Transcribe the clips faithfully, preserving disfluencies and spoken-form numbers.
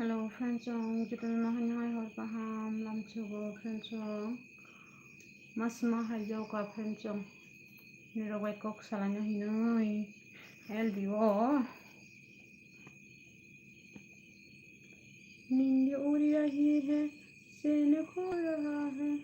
Hello friends, chwng jotono no hai hor kaham lamsogo friends, chwng masma hai jokha friends, chwng nirok bai kok salaino hinwi L D O. Nindi uri rahi hai, sene kho raha hai.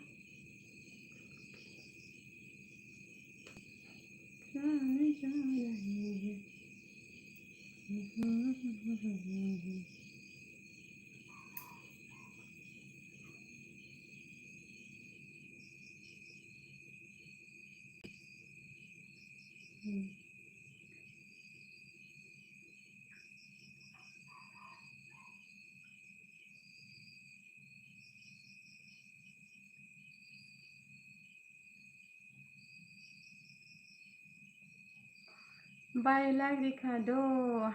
Bai like rikha do,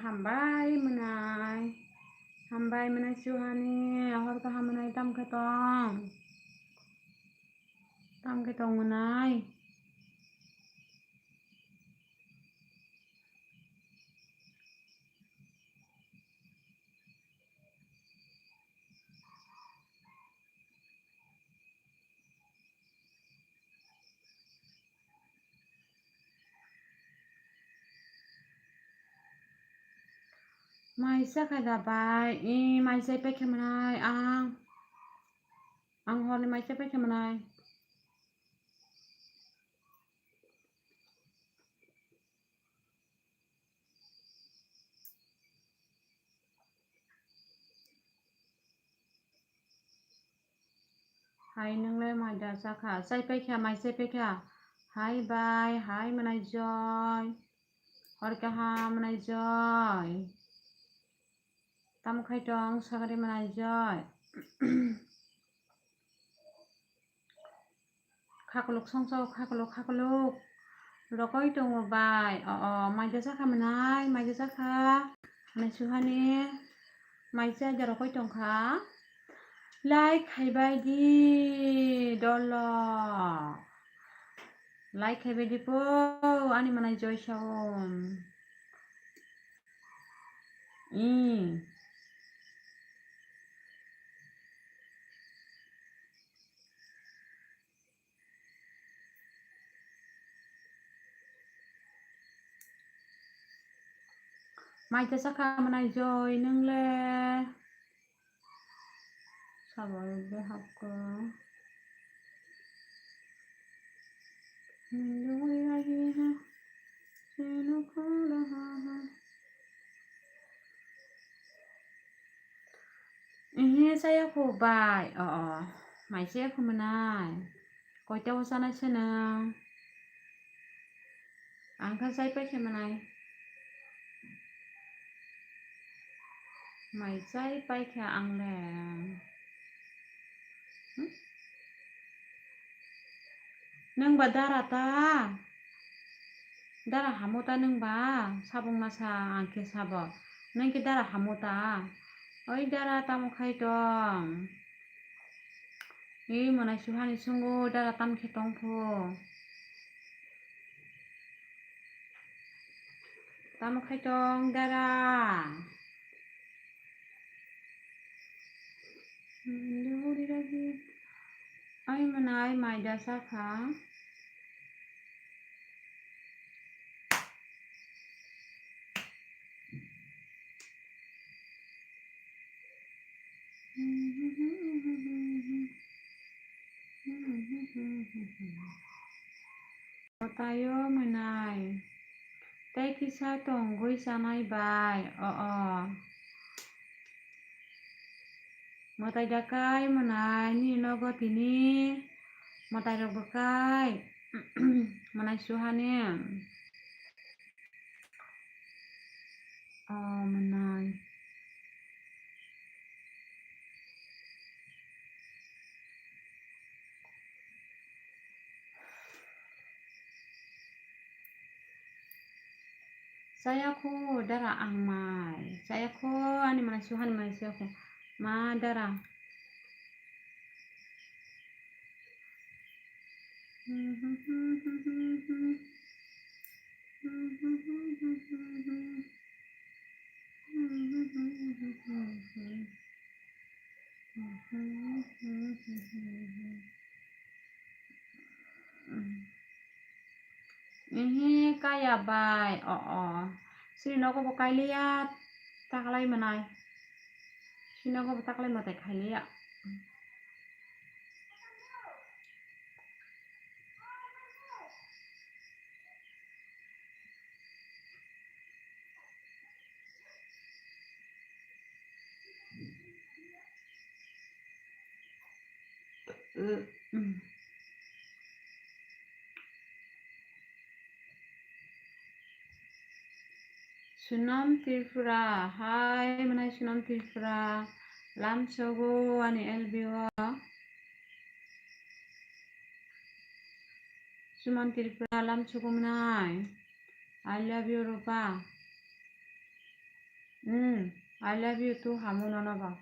hambai mwnai. Hambai mwnai suhani, hor kaham mwnai, tam khe tong. Tam khe tong mwnai. Mai chakha da bai, i mai chai paikha mwnai ang, ang horni mai chai paikha mwnai. Hai, nwng le mai da chakha? Chai paikha, mai chai paikha? Hai bai, hai mwnai joy. Hor kaham mwnai joy. Tamo khai tong sagri mwnai joy. Khakluk songso, khakluk, khakluk. Rokoi tongo bai. O, o, mai da chakha mwnai, mai da chakha. Mwnai suhani. Mai cha da rokoi tongkha. Like khaibai di, dolo. Like khaibai di po, ani mwnai joy sao. I. Mai da chakha mwnai joy nwng le. Sabo rok de hapkha. Nwng le ui rai ha. Seno kho raha hai. Ehe, chaya kho bai. O, o. Mai chaya kho mwnai. Koita o chanai se nwng? Ang khe chai paikha mwnai. Mai chai paikha ang le. Hmm? Nwng ba dara ta? Dara hamo ta nwng ba? Sabung masa ang khe sabo. Nwng khe dara hamo ta? Oi dara, tamo khai tong? Ei mwnai suhani sungo dara tam khe tong pho. Tamo khai tong dara? Ai mwnai mai da chakha. Mwtai o mwnai. Tei kisa tongwi chanai bai. O, o. Mwtai da kai mwnai, nini nogo tini mwtai rok bo kai. Mwnai suhani. O mwnai. Chaya kho dara ang mai. Chaya kho ani mwnai suhani mai chaya kho. Ma dara. Ihi kaya bai, o, o. Sini nogo bo kailiya, taklai manai. Sini nogo bo taklai matai khailiya. Sunam Tripura, hai, manai Sunam Tripura, lamsogo ani L B o. Suman Tripura, lamsogo manai. I love you, Rupa. Hmm, I love you too, hamu nono ba.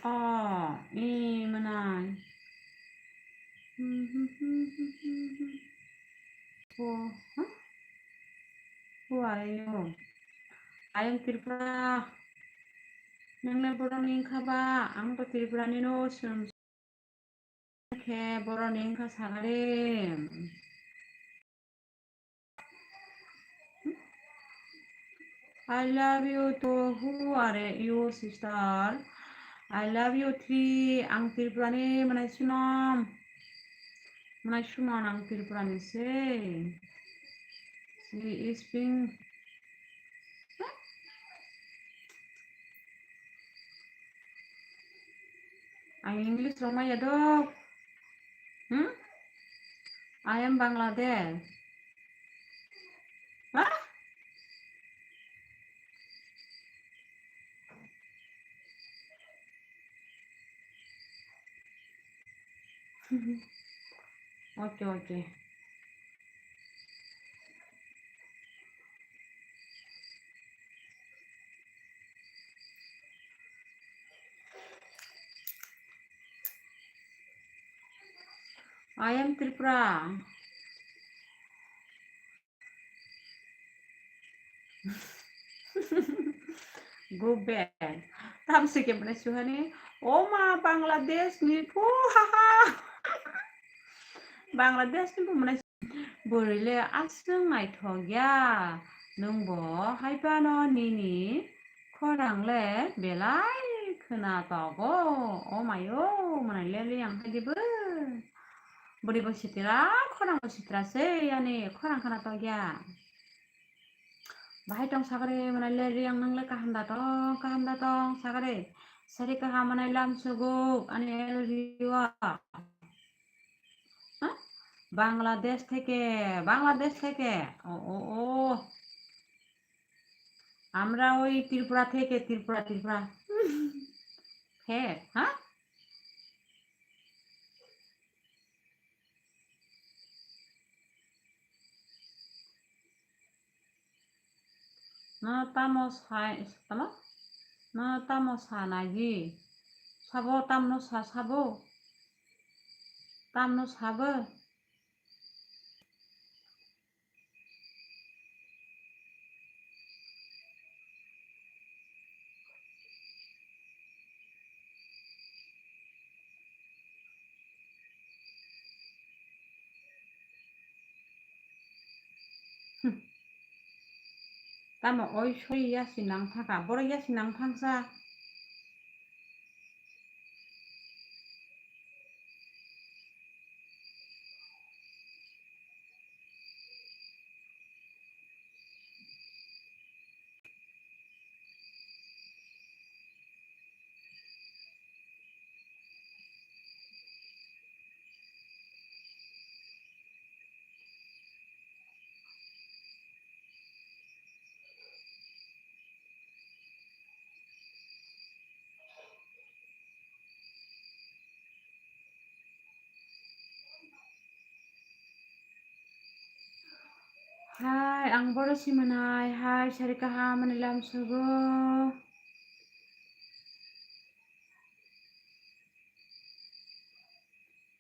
Oh, i manai. Oh, huh? Who are you? I am Tripura. Nang le borok ni wngkha ba? Ang to Tripura ni no, sum khe borok ni wngkha sagare. I love you too. Who are you, sister? I love you three. Ang Tripura ni manai Sunam. Manai Suman, ang Tripura ni se. She is pink. Ang English rok maya dok. Hmm? I am Bangladesh. Ha? Okay, okay. I am Tripura. Go back. Tam se ke mane suhani. O ma, Bangladesh ni phu, ha, ha. Bangladesh ni phu mane. Bwrwi le aswk naithok ya. Nwng bo hai phano nini khorang le belai khwna togo. O mayo, mwnai le le ang hai dibo. Bwrwi bo sitra, khorang bo sitra se, ani khorang khwna tokya. Bahai tong sagare, mwnai le Riyang nang le kaham da tong, kaham da tong sagare. Sari kaham mwnai lam suguk, ani L V o. Ha? Bangladesh theke, Bangladesh theke. O, o, o. Amra oi Tripura theke, Tripura, Tripura. He, ha? No tamo sai, tamo? No tamo sanai di? Sabo tamno sa, sabo? Tamno sabo? Hmm. Tamo oi soi yasi nang thangkha, borok yasi nang thangsa. Hai, ang boro si mwnai, hai, sari kaham ani lam sugo.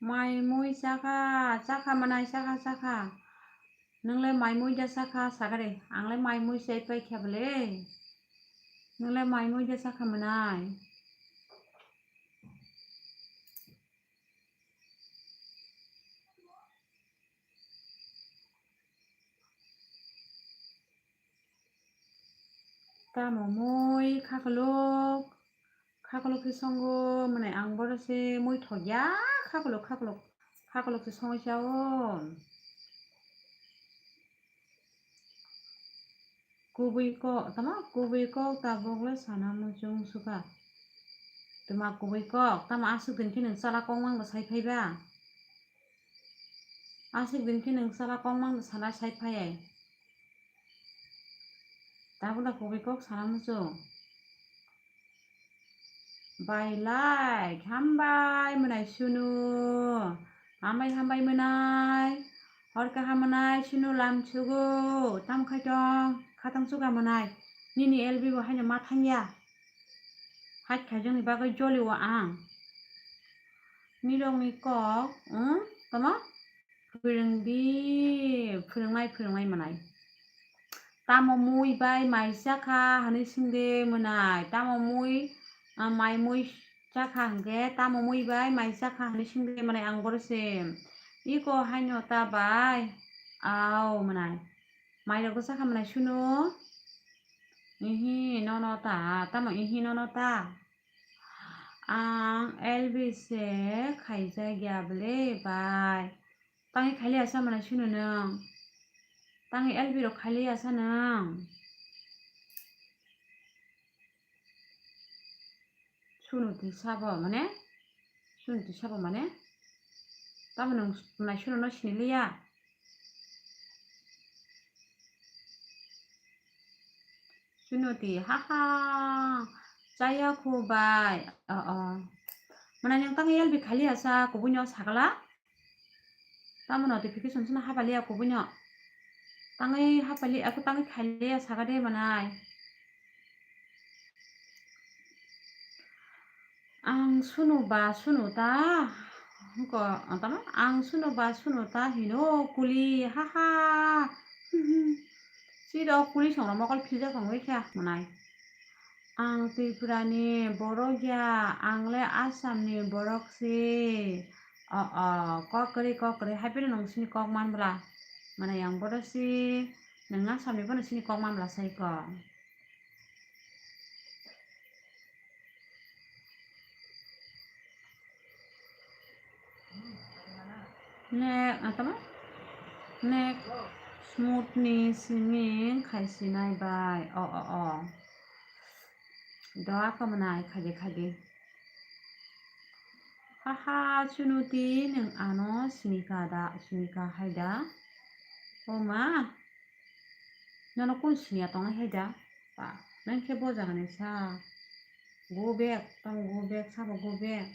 Mai mui chakha, chakha mwnai, chakha, chakha. Nwng le mai mui da chakha, sagare. Ang le mai mui chai pai kha bole. Nwng le mai mui da chakha mwnai. Tamo mui khakluk, khakluk khe songo, mwnai ang boro se mui thokya, khakluk, khakluk, khakluk se songwi chao. Kubui kok, tamo kubui kok tabuk le sana muchung sukha. Tuma kubui kok, tamo aswk din khe nwng chala kok mang bo sai phai ba? Aswk din khe nwng chala kok mang bo sana sai phai ai. Tabuk da kubui kok sana muchung. Bai like, hambai mwnai sunu. Hambai, hambai mwnai. Hor kaham mwnai sunu lamsugo. Tam khai tong, khatang chuka mwnai. Nini L B bo haino ma thangya. Hait khaijani bagwi jolio ang. Nirokni kok, hmm? Tamo? Phwrwngdi, phwrwngnai, phwrwngnai mwnai. Tamo mui bai mai chakha hwnwi swngde mwnai. Tamo mui, ah, mai mui chakha hwnkhe, tamo mui bai mai chakha hwnwi swngde mwnai ang boro se. Iko haino ta bai? Au mwnai. Mairokbo chakha mwnai sunu? Ihi nono ta, tamo ihi nono ta? Ang L B se khaijak ya bwle bai. Tangwi khailiya sa mwnai sunu nwng? Tangwi L B rok khailiya sa nwng? Sunu twi sabo mane? Sunu twi sabo mane? Tamo nwng mwnai sunu no siniliya? Sunoti, haha, chaya khu bai. O, o. Mwnai nwng tangwi L B khailiya sa kubuino sakla? Tamo notification sino hapaliya kubuino. Tangwi hapali, ako tangwi khailiya sakade mwnai. Ang sunu ba sunu ta, ko, tamo, ang sunu ba sunu ta hino kuli, haha. Siro kuli songrok mokol philja tongwi kha mwnai. Ang Tripurani borok ya, ang le Assamni borok si. O, o, kok kwrwi, kok kwrwi, hai phano nwng sini kok man bwla. Mane yang bodo si, nwng Assamni bono sini kok man bwla sai kok. Nek, ah, tamo? Nek smoothni swimming khai sinai bai. O, o, o. Doa kamanai khaide, khaide. Haha, Sunuti, nwng ano sinika da, sinika hai da? O ma, nono kun siniya tongo hai da? Pa, nang khe bo jagani sa. Go back, tamo go back, sabo go back.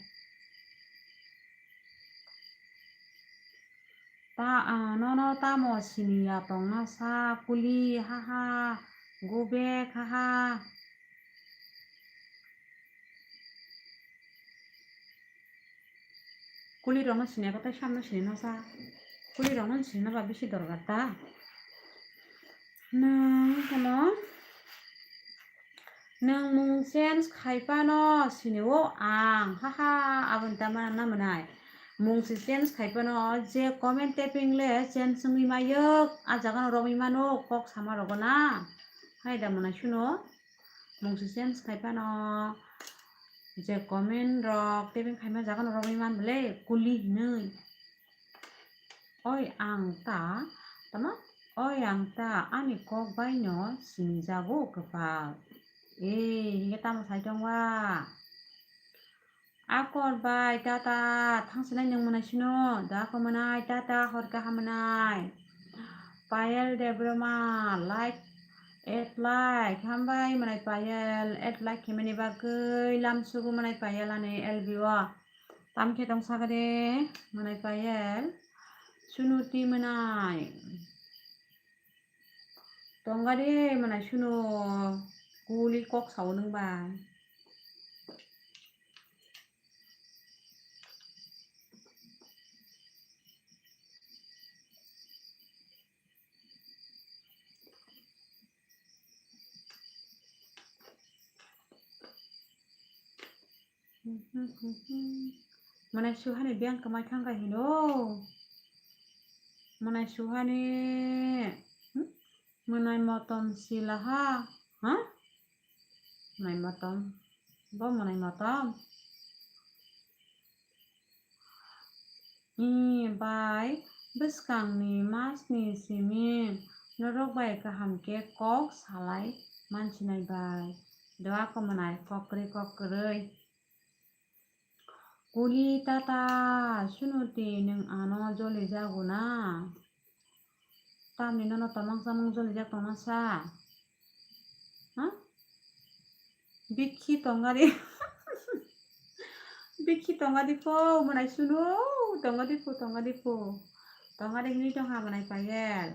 Ta, ah, nono tamo siniya tongna sa kuli, haha, go back, haha. Kuli rokno siniya kotai samno sinina sa. Kuli rokno sinina ba bisi dorkar ta. Nwng kono nwng mung change khai phano sinio ang, haha, aboni tamo nang na mwnai. Mung se change khai phano je comment typing le change wngwi maiyok, a jaga no romwi mano kok sama rogo na. Hai da mwnai suno. Mung se change khai phano je comment rok typing khaima jaga no romwi man bwle kuli hinwi. Oi ang ta, tamo? Oi ang ta ani kok bai no sinijago kwpal. Ei, hinkhe tamo sai tongwa? Akor bai tata, thangsinai nwng mwnai sino, da kok mwnai tata, hor kaham mwnai. Payal Debbarma, like, add like, hambai mwnai Payal, add like khaimani bagwi lamsugo mwnai Payal ani L B o. Tamkhe tong sakade mwnai Payal, Sunuti mwnai. Tongade mwnai suno kuli kok sao nwng ba. Mwnai suhani biyang kwmai thangkha hino. Mwnai suhani, hmm? Mwnai motom silaha, ha? Mwnai motom. Bo mwnai motom. Ee, bai, bwskangni masni simi norok bai kaham khe kok salai mansinai bai. Doa kok mwnai kok kwrwi kok kwrwi. Kuli tata, sunuti nwng ano joli jago na? Tamni nono tomang samung joli jak tongma sa? Ha? Bikhi tongari. Bikhi tongadi po, mwnai sunu, tongadi po, tongadi po. Tongadi hini tongha mwnai payel.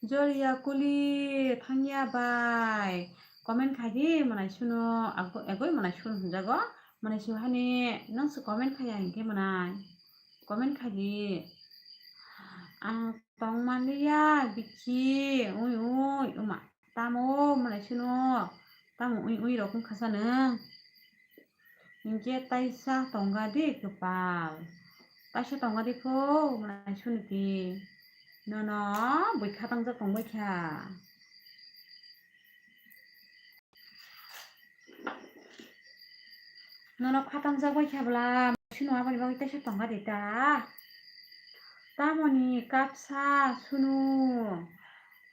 Joriya kuli thangya bai. Comment khai di mwnai sunu, ago-, egoi mwnai sunu hwnjago. Mwnai su hani nang se comment khaiya hinkhe mwnai. Comment khai di. Ang tong manliya bikhi, ui ui, uma. Tamo mwnai sunu, tamo ui ui rok wngkha sa nwng. Hinkhe taisa tongga di kwpal. Taisa tongga di kho, mwnai sunu di. Nono bui khatangjak tongbai kha. Nono khatangjak bai kha bwla, sunu aboni bagwi taisa tongga di ta. Tamoni kapsa sunu.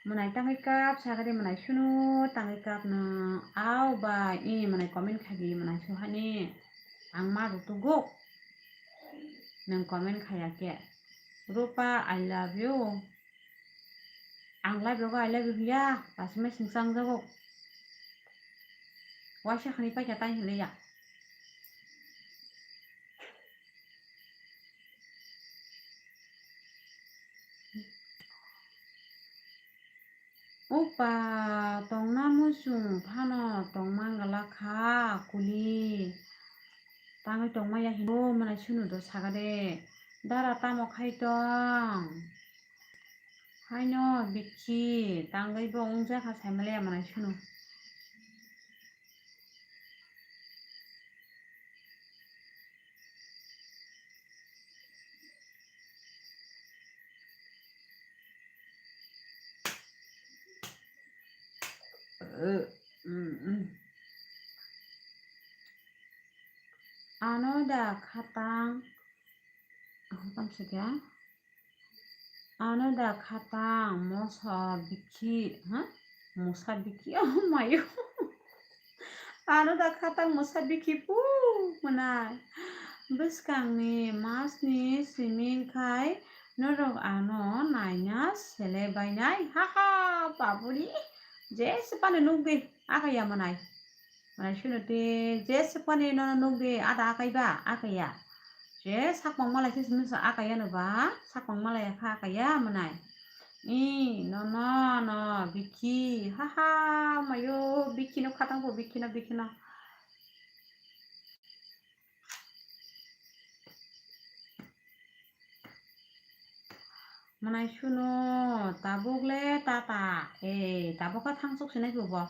Mwnai tangwi kap, sagari mwnai sunu tangwi kap no. Au bai, i mwnai comment khai di mwnai suhani. Ang ma rutugo. Nwng comment khaiya khe. Rupa, I love you. Ang live rogo I love you hiya, pasima singsa wngjago. Waisa khani paikha tai hinliya. Upa tongna muchung phano tongma glak kha kuli. Tangwi tongma ya hino mwnai sunu do sagade. Dara tamo khai tong? Haino bikhi tangwi bo wngjakha saimaliya mwnai sunu. Ano da khatang, ah, tamo se khe? Ano da khatang mosa bikhi, ha? Mosa bikhi, oh mayo. Ano da khatang mosa bikhi pu mwnai. Bwskangni masni simi khai norok ano naina sele bainai. Ha ha, baburi. Jesa phano nukdi, akaiya mwnai. Mwnai sunu te, jesa phano nono nukdi, ada akaiba, akaiya. Je sakmang malai se simi sa akaiya no ba, sakmang malai kha akaiya mwnai. I, no, no, no, bikhi, ha ha, mayo, bikhi no khatang po, bikhi no, bikhi no. Mwnai sunu, tabuk le tata, eh, tabuk kha thangsuk sinai bo.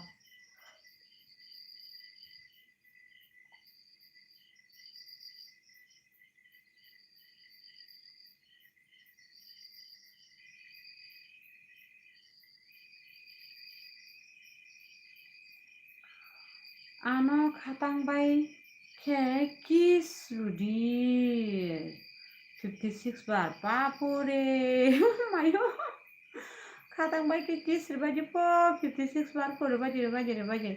Ano khatang bai khe kiss rwdi. Fifty six bar. Bapore. Mayo. Khatang bai khe kiss rwbaidi po. Fifty six bar po rwbaidi, rwbaidi, rwbaidi.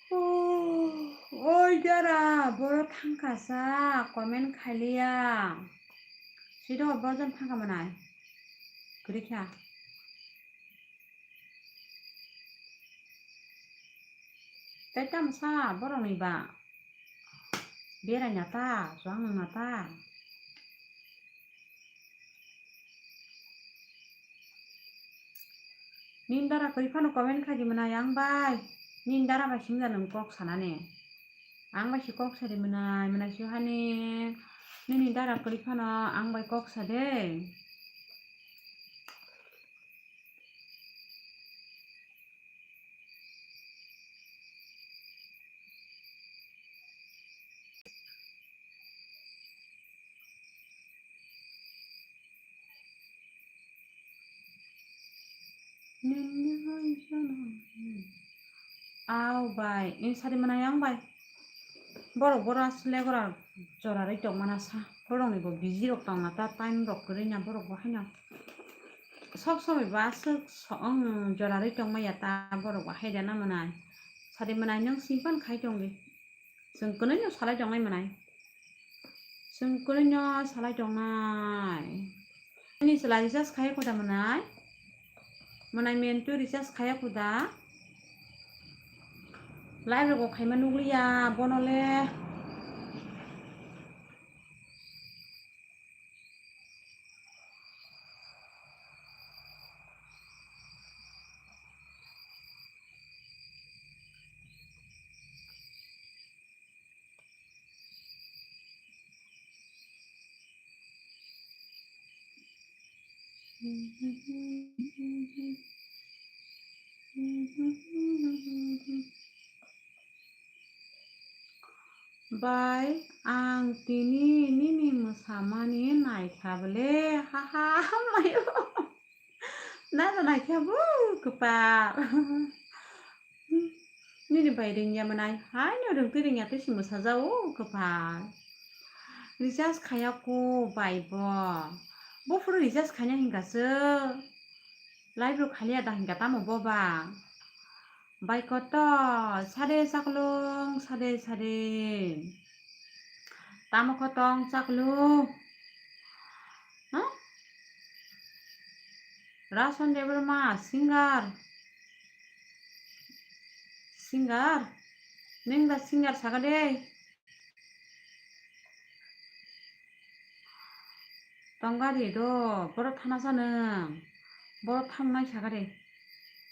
Oh, oi dara, boro thangkha sa, comment khailiya. Sido bojon thangkha mwnai. Kwrwi kha. Tei tamo sa borokni ba? Beraina ta, chuang nangna ta? Nini dara kwrwi phano comment khai di mwnai ang bai. Nini dara bai singja nwng kok sanani. Ang bai se kok sadi mwnai, mwnai se hani. Nini dara kwrwi phano ang bai kok sadi. Aw bai, in sari mana yang bai. Borok boro asle gora jora rwi tongmana sa. Borok ni bo busy rok tongna ta time rok kwrwi na borok bo haino. Sok somoi bo aswk so-, ang jora rwi tongmaya ta borok bo haida na manai. Sari manai nung singpan khai tongdi. Chwng kwrwino salai tongnai manai. Chwng kwrwino salai tongnai. Ani chwla recharge khaiya kuda manai. Manai mentu recharge khaiya kuda. Live rogo khaima nukliya bono le. Bai, ang tini nini mwsamani naikha bwle, haha, mayo. Nada naikha bo kwpal. Nini bai ringya manai, haino ringtwi ringya twi si mwsajao kwpal. Recharge khaya ko bai bo. Bo phuru recharge khaina hinkha se. Live rok khaliya da hinkha tamo bo ba. Bai koto, sade chaklung, sade, sade. Tamo kotong chaklung. Huh? Rason Debbarma, singer. Singer? Neng da singer saka de. Tongga di do, boro thana sa nung. Boro thangnai saka de.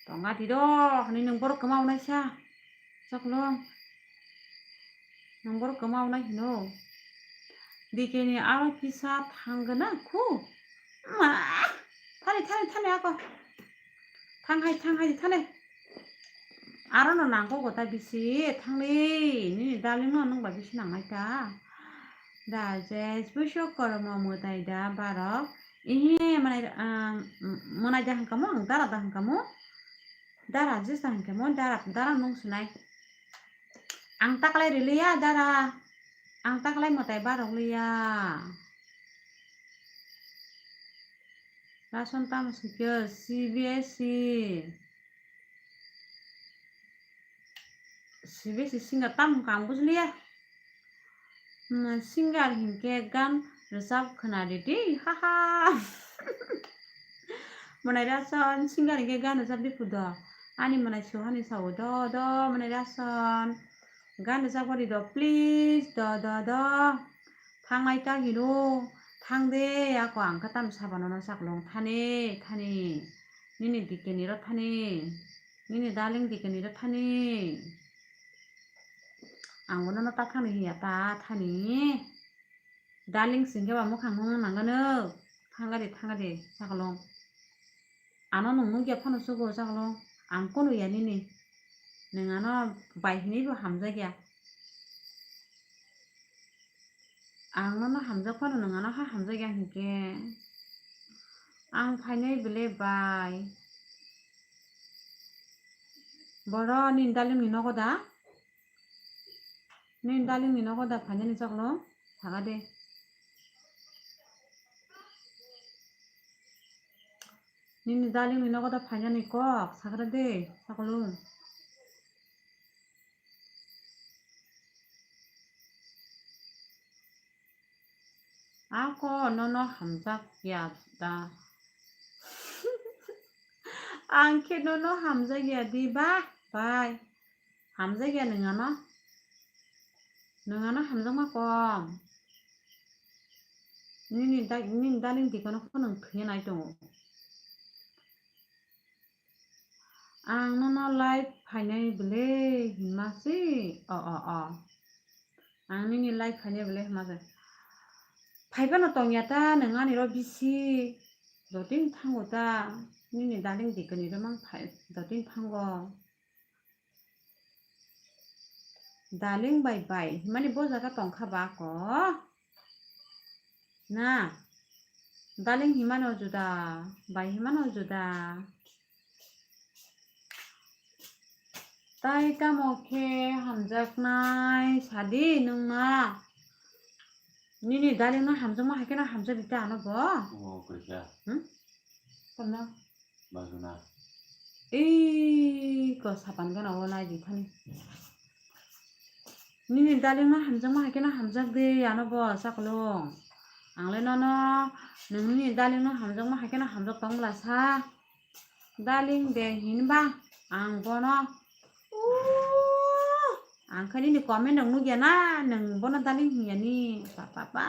Tongga di do, hwnwi nung boro kwma wnai sa. Chaklung. Nung boro kwma wnai hino. D K ni aro kisa thang gana khu. Ma. Thani, thani, thani ako. Thang hai, thang hai, thani. Aro no nangkok ta bisi, thangli, nini darling no nung bai bisi nangnai ta. Da je, spuso kormo mwtai da barok. Ihi, manai, ah, mwtai da hwnkha mo, ang dara da hwnkha mo. Dara jesa hwnkha mo, dara, dara nung sinai. Ang taklai riliya, dara. Ang taklai mwtai barok liya. Rason tamo sikhe, C B S E. C B S E singer tamo kang bujliya. Hmm, singer hinkhe gan rwchap khwna ridi, haha. Mwnai Rason singer hinkhe gan rwchap di phudo. Ani mwnai suhani sao do, do, mwnai Rason. Gan rwchap di do, please, do, do, do. Thangnai ta hino, thangde, ako ang khe tamo sabano no chaklong thani, thani. Nini D K ni ro thani. Nini darling D K ni ro thani. Ang bono no ta thani hiya ta thani. Darling singke ba mukhang nung nangano. Thangade, thangade, chaklong. Ano nung nukya phano sugo chaklong. Ang kono ya nini. Nung ano bai hinui bo hamjakya. Ang nono hamjak phano nwng ano ha hamjakya hinkhe. Ang phainai bwle bai. Boro nini darling ni nogo da? Nini darling ni nogo da phainani chaklong? Saga de. Nini darling ni nogo da phainani kok sagra de chaklong. Ako nono hamjak ya da. Ang khe nono hamjak ya di ba, bai. Hamjak ya nwng ano. Nwng ano hamjakma kom. Nini da-, nini darling dikano kho nwng thwiya nai tongo. Ang nono live phainai bwle hinma se. O, o, o. Ang nini live phainai bwle hinma se. Phaiphano tongya ta, nwng ani ro bisi. Jotini thango ta. Nini darling dikani ro mang phai, jotini thango. Darling bai bai himani bo jaga tongkha ba ko? Na, darling himano juda, bai himano juda. Tai tamo khe hamjaknai sadi nwng na? Nini darling no hamjakma hai kheno hamjakdi ta ano bo. O, kwrwi kha. Hmm? Tamno? Bajuna. Ei, ko sapan gana o nai di thani. Nini darling no hamjakma hai kheno hamjakdi ano bo chakolong. Ang le nono nwng nini darling no hamjakma hai kheno hamjak tong bwla sa. Darling de hinba ang bono, uh, ang khe nini comment rok nugya na, nwng bono darling hinya ni, pa, pa, pa.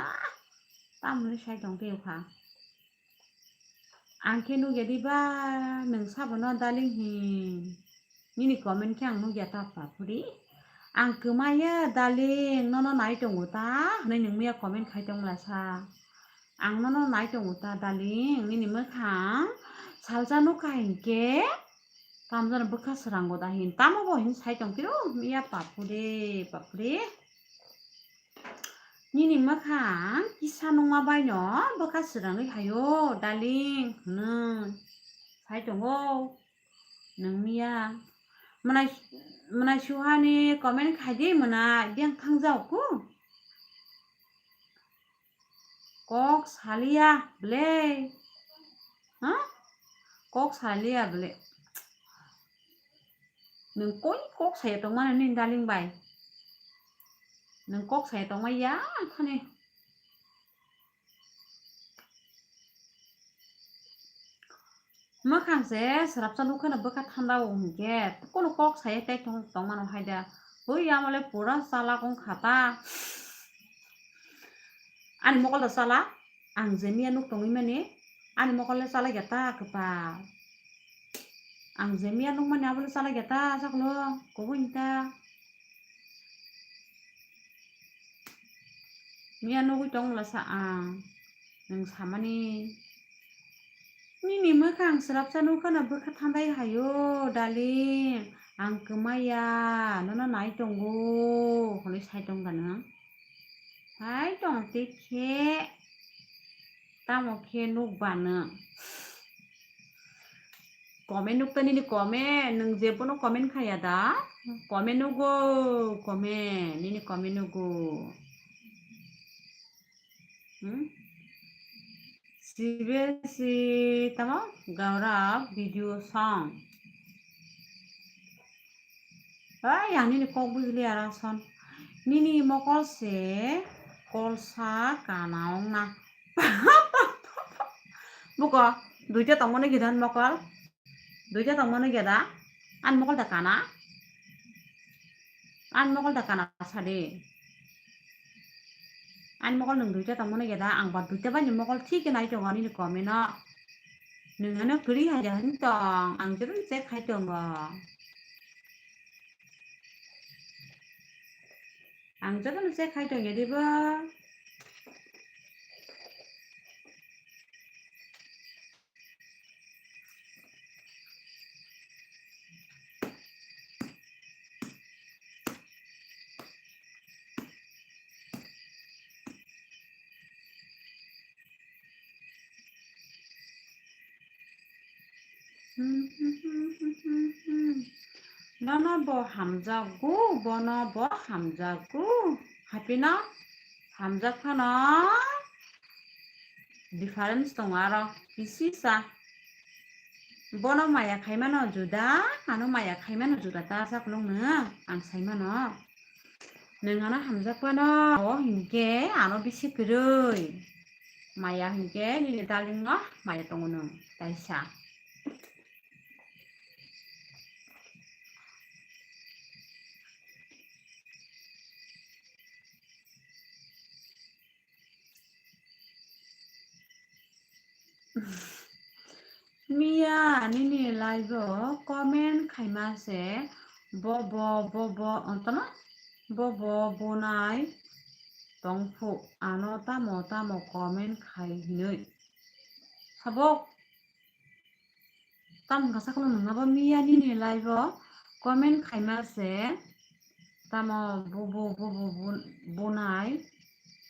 Tamoni sai tong khe kha. Ang khe nugya di ba, nwng sabono darling hin. Nini comment khe ang nugya ta pa phuri. Ang kwmaya darling, nono nai tongo ta, hwnwi nwng miya comment khai tong bwla sa. Ang nono nai tongo ta darling, nini mwkhang salsa nukha hinkhe tamjani bwkha srango da hin, tamo bo hin sai tong phiro miya papure, papure. Nini mwkhang kisa nungma baino bwkha srangwi hayo darling, hwnwi sai tongo nwng miya. Mwnai, mwnai suhani comment khai di mwnai, biyang thangjao ku. Kok saliya ble. Ha? Kok saliya ble. Nwng koi kok saya tongmani nini darling bai? Nwng kok saya tongmaya khani. Mwkhang se srapsa nukha no bwkha thanda o hinkhe, kono kok saya tei tong, tongmano hai da. Hui, amo le pura chalak wng kha ta. Ani mokol da chalak, ang je miya nuk tongwi mani, ani mokol le chalak ya ta kwpal. Ang je miya nuk mani abo le chalak ya ta, chaklo, kubui ta. Miya nugwi tong bwla sa ang, nwng samani. Nini mwkhang srapsa nukha no bwkha thandai hayo, darling. Ang kwmaya, nono nai tongo, hwnwi sai tong da nwng. Sai tong te khe, tamo khe nuk ba nwng. Comment nuk ta nini comment, nwng je bono comment khaya da? Comment nugo, comment, nini comment nugo. Hmm? Sibe si tamo Gaurav video song. Ai, yang nini kok bujli arason. Nini mokol se kolsa kana ong na. Buko, duita tongmani gidan mokol. Duita tongmani geda. An mokol da kana. An mokol da kana sadi. An mokol nung duita tongmani geda. Ang ba duita bani mokol thik nai tongo nini comment o. Nung ano kri hai da hin tong. Ang jero check hai tongo. Ang jotono check khai tong ya dibo. Nono bo hamjago, bono bo hamjago. Hapino hamjak phano difference tongo aro kisisa. Bono maya khaimano juda, ano maya khaimano juda ta sa khulung no ang saimano. Nwng ano hamjak phano o hinkhe ano bisi kwrwi. Maya hinkhe nini darling no maya tongo nwng, taisa. Miya nini live o comment khaima se bobo bobo, ontano bobo bonai tongphu ano tamo tamo comment khai hinwi. Sabo tamo kasa kheno nungna bo miya nini live o comment khaima se tamo bobo bobo bonai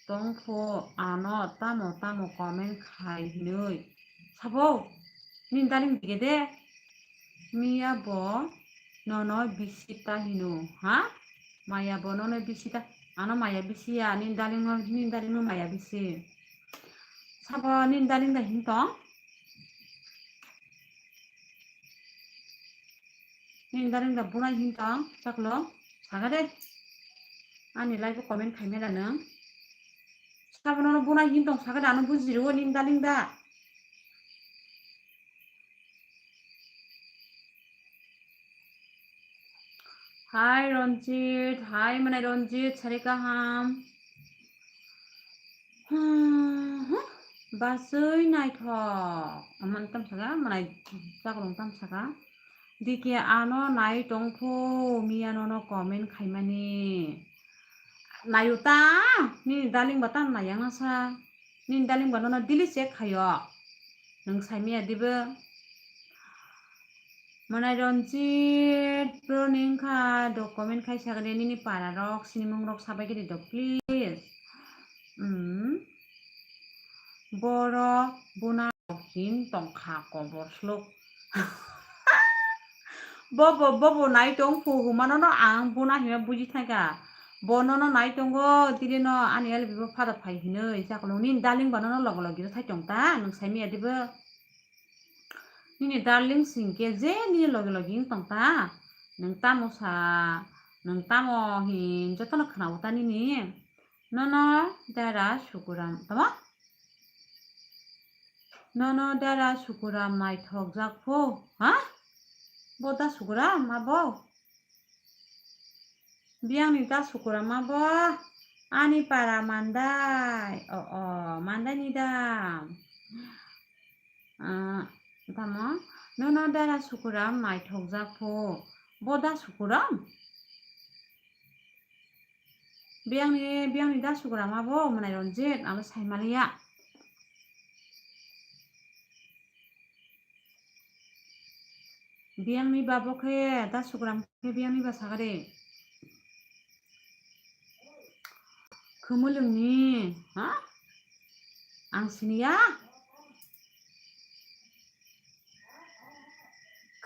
tongphu ano tamo tamo comment khai hinwi. Sabo nini darling dige de miya bo nono bisi ta hino, ha? Maya bo nono bisi ta, ano maya bisi ya, nini darling no, nini darling no maya bisi. Sabo nini darling da hin tong? Nini darling da bunai hin tong? Chaklo, saga de. Ani live o comment khaimela nang. Sabo nono bunai hin tong saga da, ano buji rwo nini darling da. Hai Ranjit, hai manai Ranjit, sari kaham. Hmm, hmm. Basui naithok. Aman tam saka, manai chakrung tam saka. Dike ano nai tongphu, miya nono comment khaimani. Nayu ta, nini darling ba tam nayang nasa. Nini darling ba nono daily check khayo. Nwng saimaya dibo? Manai Ranjit bro ni wngkha do comment khai sagade nini para rok sinimung rok sabai gede do please. Hmm. Boro buna hin tongkha kobor slok. Bobo, bobo nai tong phu humano no ang buna hima buji thaika. Bo nono nai tongo, tini no ani L B bo phada phai hinoi, chaklo nini darling ba nono logo logi thai tong ta, nwng saimaya dibo? Nini darling singke je nini logi logi wng tong ta, nwng tamo sa, nwng tamo hin jotono khna o ta nini. Nono dara sukuram, tamo? Nono dara sukuram naithok jak pho, ha? Bo da sukuram abo? Biyangni da sukuram abo? Ani para Mandai. O, o, Mandai ni da. Ah, tamo? Nono dara sukuram naithok jak pho. Bo da sukuram? Biyangni, biyangni da sukuram abo, manai Ranjit, abo saimaliya. Biyangni ba bo khe da sukuram khe biyangni ba sagade. Khumulwngni, ha? Ang siniya.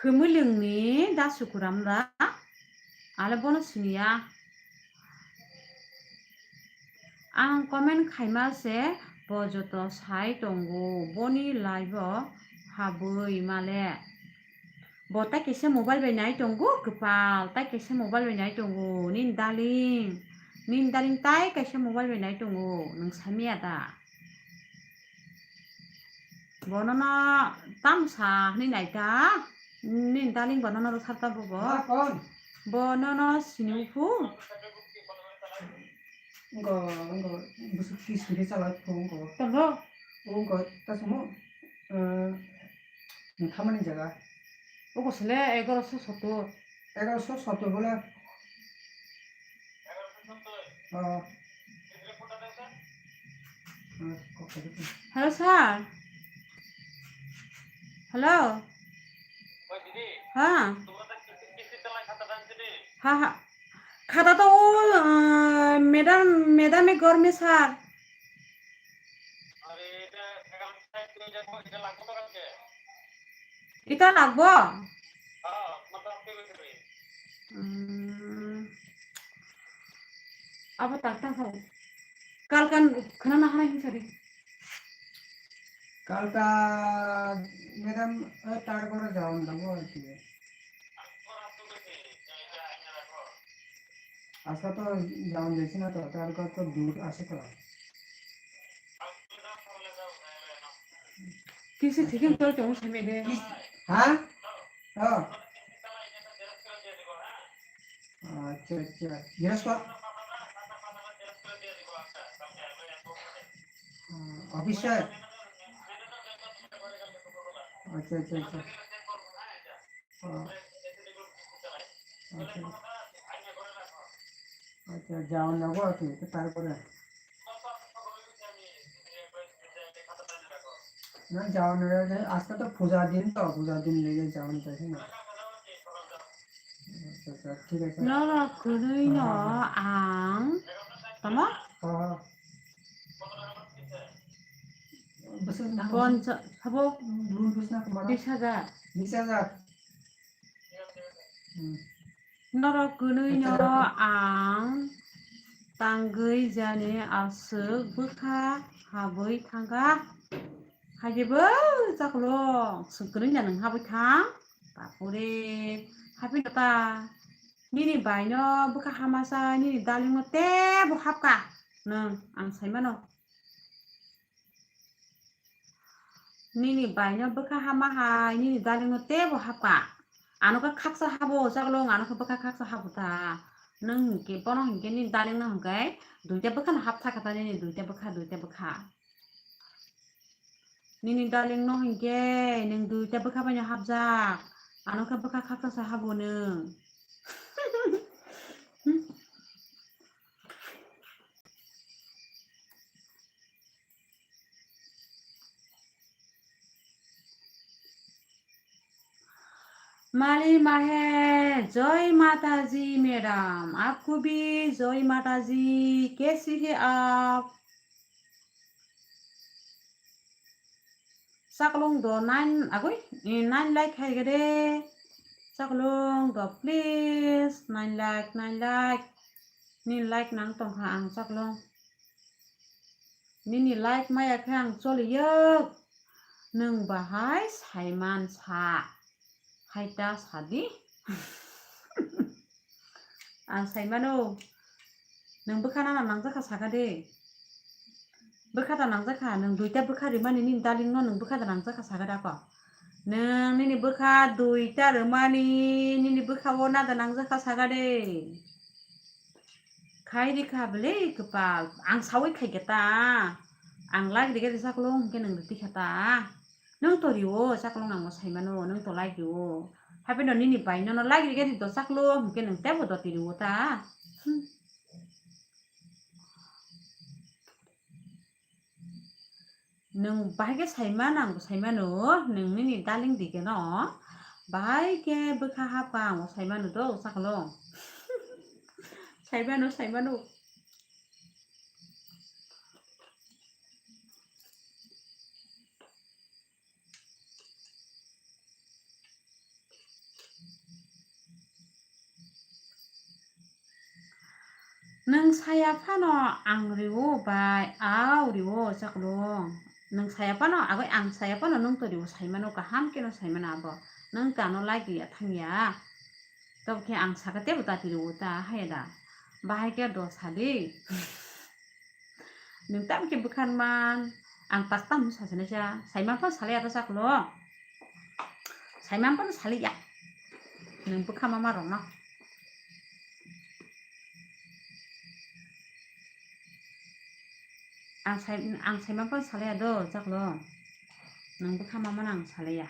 Khumulwngni da sukuram ra. Ale bono siniya. Ang comment khaima se bo joto sai tongo, boni live o habwi male. Bo tai kaisa mobile bai nai tongo, kwpal tai kaisa mobile bai nai tongo, nini darling, nini darling tai kaisa mobile bai nai tongo, nwng saimaya da? Bo nono tam sa hwnwi nai ta, nini darling bo nono rwkha ta bobo. Bo nono sini phu. Wngkha, wngkha, bwswk kiss hwnkhe chalai phuru wngkha. Tamo? Wngkha, ta samo, eh, thamani jaga. Obo sele egaroso sottor. Egaroso sottor bole? Oh. Hello, sir. Hello. Ha. Ha, ha. Khata to o, ah, madam, madam e gorme sir. Ita lagbo? Hmm. Abo tak tang sao. Kalkan khana na hana hinsari. Kalka madam, eh, tar kora jawan dabo arki. Aska to jawan jaisi na to, tar kora to dur ase to. Kisi thikin tol tong sami de. Ha? Oh. Acha, acha. Yes, sir. Ah, office sir. Acha, acha, acha. Ah. Acha. Acha, jawan jago achi, tarpore. Na, jawan jago, ajke to puja din to, puja din lege jawan jaisi na. Acha, acha, thik ache. Noro kwrwi no ang, tamo? Ha, ha. Bwswk na? Poncha-, sabo? Bwswk na, tamo? Bis hajar. Bis hajar. Hmm. Norok kwnwi no ang tangwi jani aswk bwkha habwi thangkha. Haibo chaklong swk kwnwi no nwng habwi thang. Bapore, haphino ta nini bai no bwkha hama sa nini darling no tebo hapka nwng ang saimano. Nini bai no bwkha hama hai, nini darling no tebo hapka. Ano khe khaksa habo, chaklong, ano khe bwkha khaksa habo ta. Nwng hinkhe, bono hinkhe nini darling no hinkhe duita bwkha no hap thaka ta nini duita bwkha, duita bwkha. Nini darling no hinkhe nwng duita bwkha bai no hapjak. Ano khe bwkha khaksa sa habo nwng. माली माहे, जय माता जी मैडम, आपको भी जय माता जी, कैसी है आप? Chaklong do nine agoi, eh, nine like hai gede. Chaklong do please, nine like, nine like. Ni like nang tongkha ang chaklong. Nini like maya khe ang choliyo. Nwng bahai saiman sa. Hai ta sadi. Ang saimano. Nwng bwkha nana nangjakha saka de. Bwkha da nangjakha, nwng duita bwkha rimani nini darling no nwng bwkha da nangjakha saka da ko. Nwng nini bwkha duita rimani nini bwkha o nada nangjakha saka de. Khai rikha bwle kwpal, ang sawi khaikha ta. Ang like rikha risa kwlwng hwnkhe nwng rwtwi kha ta. Nwng to rio, chaklong ang bo saimano, nwng to like rio. Hapheno nini bai nono like rikha di to chaklong hwnkhe nwng tebo doti rio ta. Hmm. Nwng bahai khe saimano, ang bo saimano, nwng nini darling di khe no. Bahai khe bwkha hapkha ang bo saimano do, chaklong. Saimano, saimano. Nwng saya phano ang rio bai, au rio chaklong. Nwng saya phano, agoi ang saya phano nwng to rio saimano, kaham khe no saimano abo. Nwng to ano like ya thangya. Tobokhe ang saka tebo tati rio ta, haya da. Bahai khe do sadi. Nwng tam khe bwkha man, ang tak tam sa sini sa, saiman phano salai ya ta chaklong. Saiman phano salai ya. Nwng bwkha mama rok no. Ang sai, ang saiman phano salai ya do chaklong. Nwng bwkha mama no ang salai ya.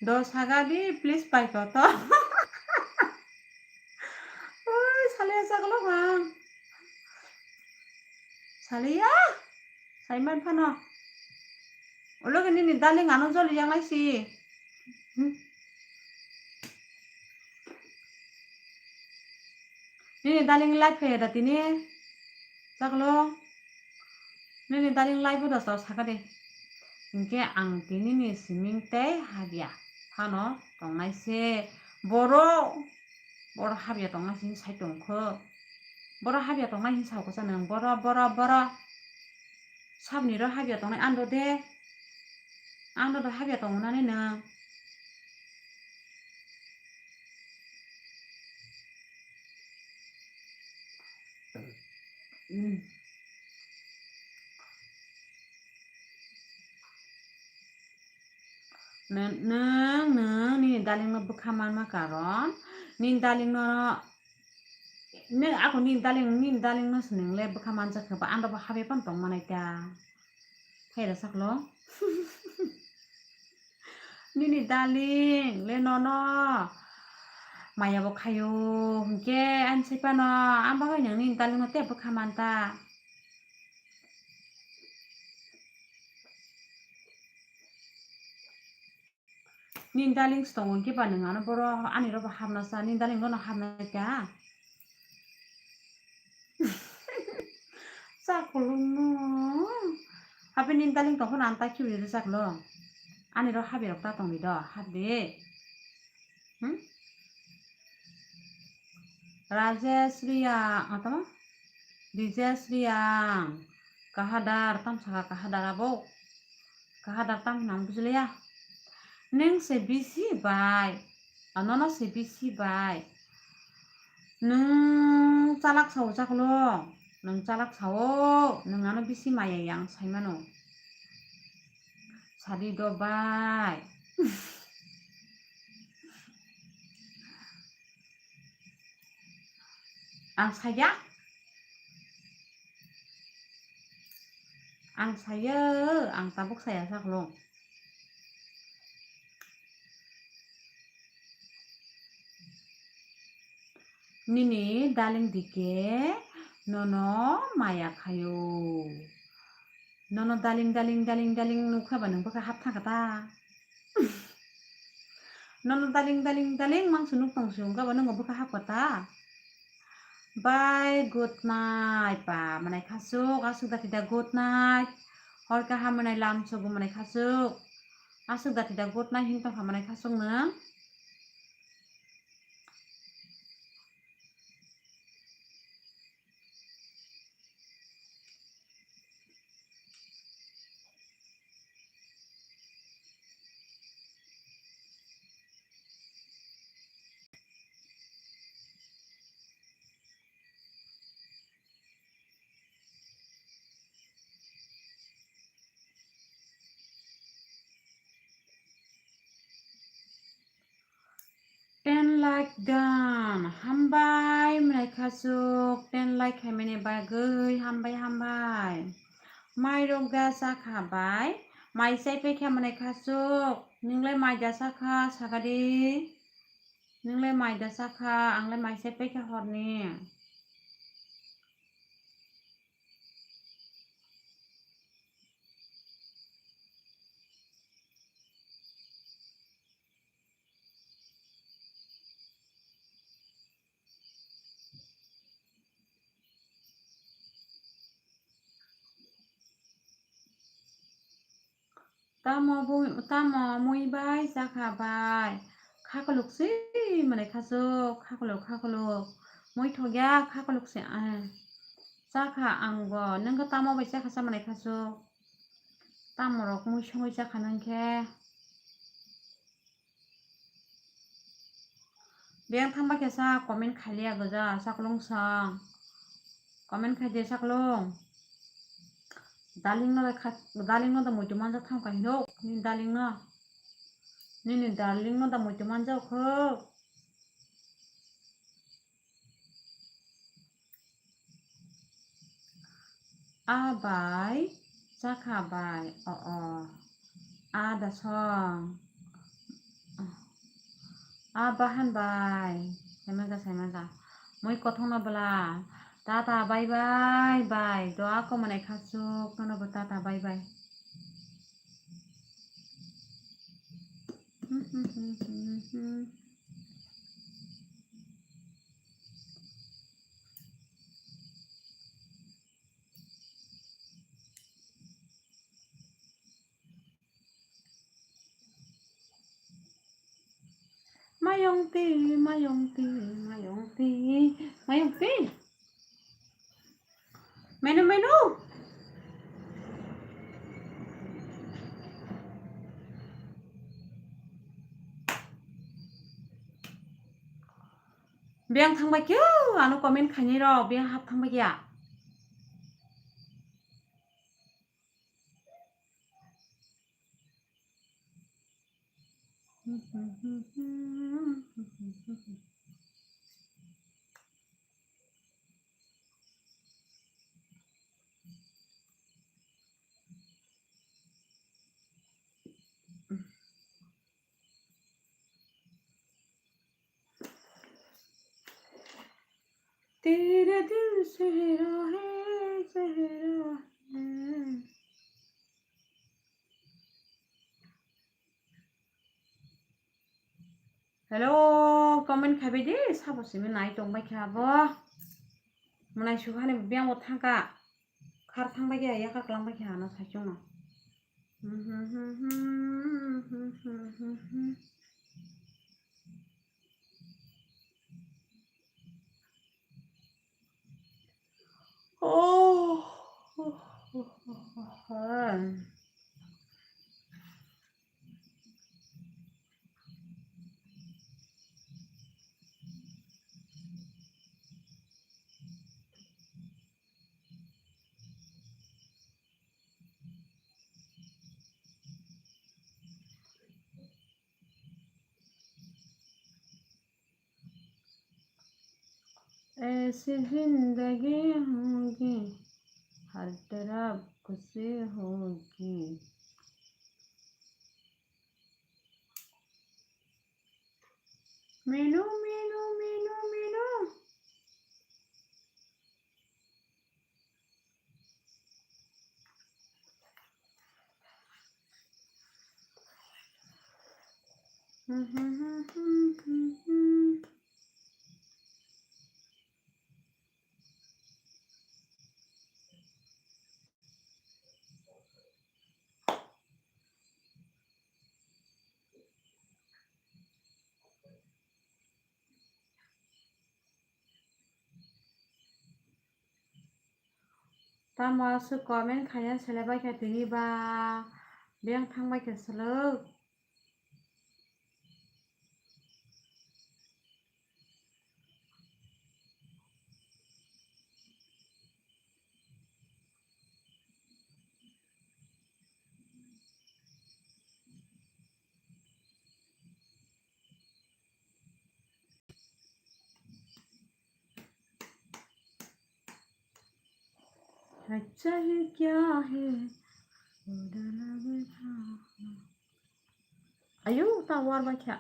Do saga di, please, pai koto. Oi, sale saklong ang. Sale ya. Saiman phano. Ulo ke nini darling ano joli yang lai si. Hmm. Nini darling life khe da tini. Saklo. Nini darling life da to saka de. Hinkhe ang tini ni siming tei habya phano tongnai se. Boro, boro habya tongnai se sai tongkho. Boro habya tongnai hin sao khe sa nang. Boro, boro, boro. Sabni ro habya tongnai ando de. Ando do habya tongo nani nang. Nwng, nwng, nwng nini darling no bwkha manma karon, nini darling no, nwng ako nini darling, nini darling no se nwng le bwkha manjak khe ba, ang bo habya phano tong manai ta. Hai da saklo. Nini darling le nono maya bo khayo, hinkhe ani sai phano ang bagwi nwng nini darling no tei bwkha man ta. Nini darling se tongo hinkhe ba nwng ano boro ani robo hapna sa, nini darling nono hapna kha. Chakulung no. Habi ni daling tong phano ang ta khibi rwchak lo. Ani ro habi rok ta tong di do, habi. Hmm? Rajesh Riya, atama? Dijesh Riya, kahadar, tam saka kahadar abo. Kahadar tam hinang bujiliya. Neng se bisi bai. Anono se bisi bai. Nwng chalak sao chaklo. Nwng chalak sao. Nwng ano bisi maya yang saimano. Sadi do bai. Ang saya. Ang saya, ang tabuk saya saklo. Nini daling dike nono maya khayo. Nono daling, daling, daling, daling nukha ba nwng bwkha hap thangkha ta? Nono daling, daling, daling mangso nuk tong se wngkha ba nwng bwkha hapkha ta? Bye, good night ba, manai khasuk, asuk dati da good night. Hor kaham manai lam sobo manai khasuk. Asuk dati da good night hin tongkha manai khasuk nwng. Ten like done. Hambai, mwnai khasuk. Ten like khaimani bagwi hambai, hambai. Mai rok da chakha bai. Mai chai paikha mwnai khasuk. Nwng lai mai da chakha, sakadi. Nwng lai mai da chakha, ang lai mai chai paikha horni. Tamo bui, tamo mui bai chakha bai. Khakolok si mwnai khasuk, khakolok, khakolok. Mui thokya khakolok si, ah. Chakha ang bo, nwng khe tamo bai chakha sa mwnai khasuk. Tamo rok mui songwi chakha nwng khe. Beng thangba khe sa comment khailiya goja saklung song. Comment khaidi saklung. Darling no kha, darling no da muitu manjak thang kai no. Ni darling no. Nini darling no da muitu manjak kho. A bai, chakha bai, o, o. A da song. A bahan bai. Saimaka, saimaka. Mui kothong no bwla. Tata, bye, bye, bye. Doa ko mwnai khasuk. Nono bo tata, bye, bye. Mayong ti, mayong ti, mayong ti, mayong ti. Menu, menu. Beng thangbai khe, ano comment khaini rok, beng hap thangbai khe. तेरा दिल चेहरा है, चेहरा है। Hello, comment khaibai di, sabo simi nai tongbai kha bo. Mwnai sukhani biyang bo thangka. Har thang bai khe, yakar kwlang bai khe ano saichung no. Oh. ऐसी जिंदगी होगी, हर तरफ खुशी होगी। Menu, menu, menu, menu. Tamo aswk comment khaina selai bai kha tini ba, beng thang bai kha swlwk. Acha hi kya hai? Ayo, ta war ba kya?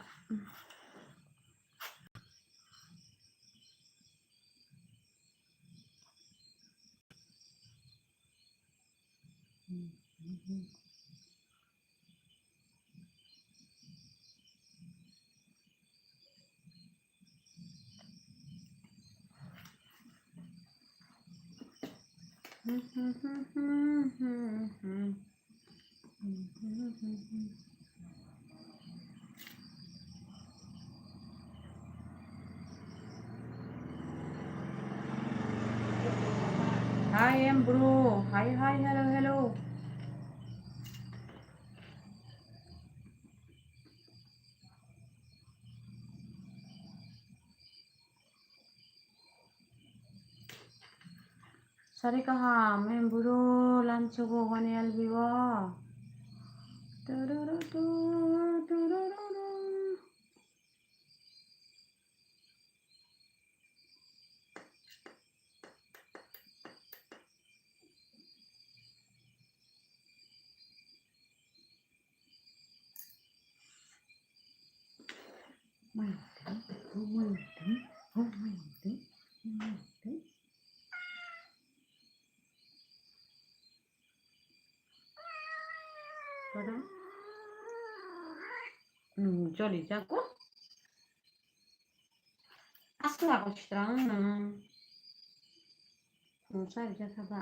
Hi, em bro. Hi, hi, hello, hello. Sari kaham, em bro, lamsogo wani albi o. Turururu, turururu. Joli jago. Asla ko strang na. Nungsa rija saba.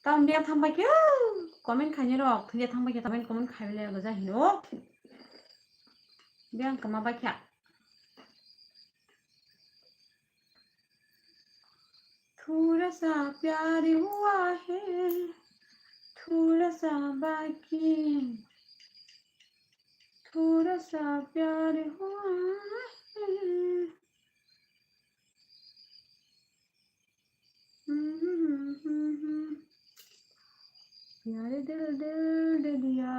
Tam dia thang bai khe comment khaini rok, thang dia thang bai khe comment, comment khai le gaja hino. Dia kama bai khe. थोड़ा सा प्यार हुआ है, थोड़ा सा बाकी, थोड़ा सा प्यार हुआ है। प्यारे दिल दिल दे दिया,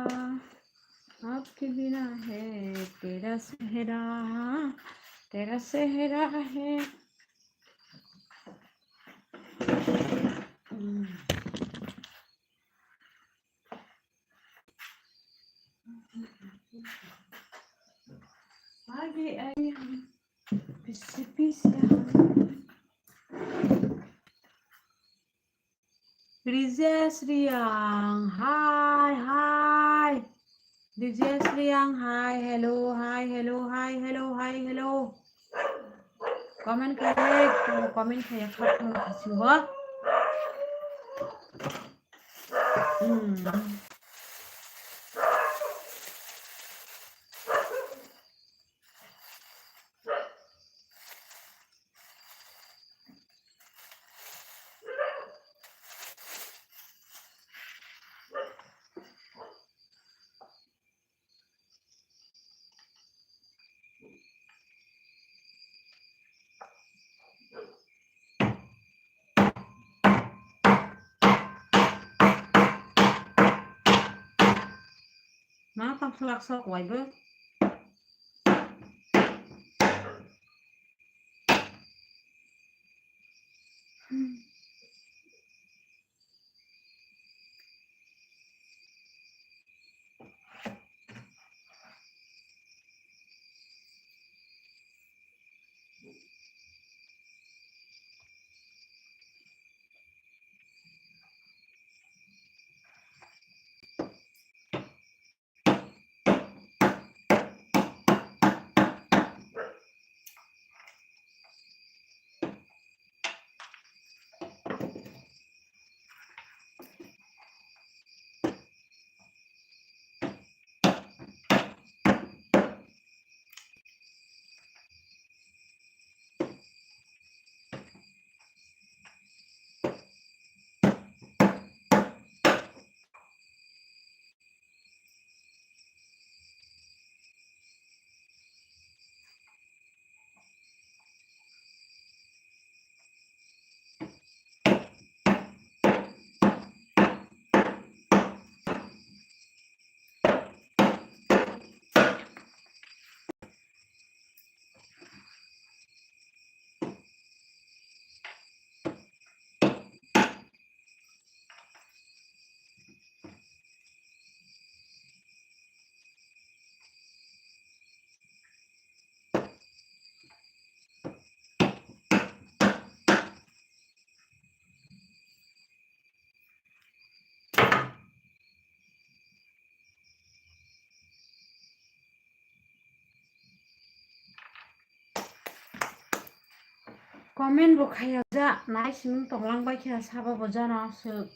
आपके बिना है तेरा सेहरा, तेरा सेहरा है। आगे आए हम पीछे पीछे हम। Rijesh Riang, hai, hai. D J Sriyang, hi, hello, hi, hello, hi, hello, hi, hello. Comment khai, comment khai, khat thang khasingo. Hmm. Ma tang khlak sok waibo. Comment bo khaya ja, nai simi tonglang bai khe sabo bo jana swk.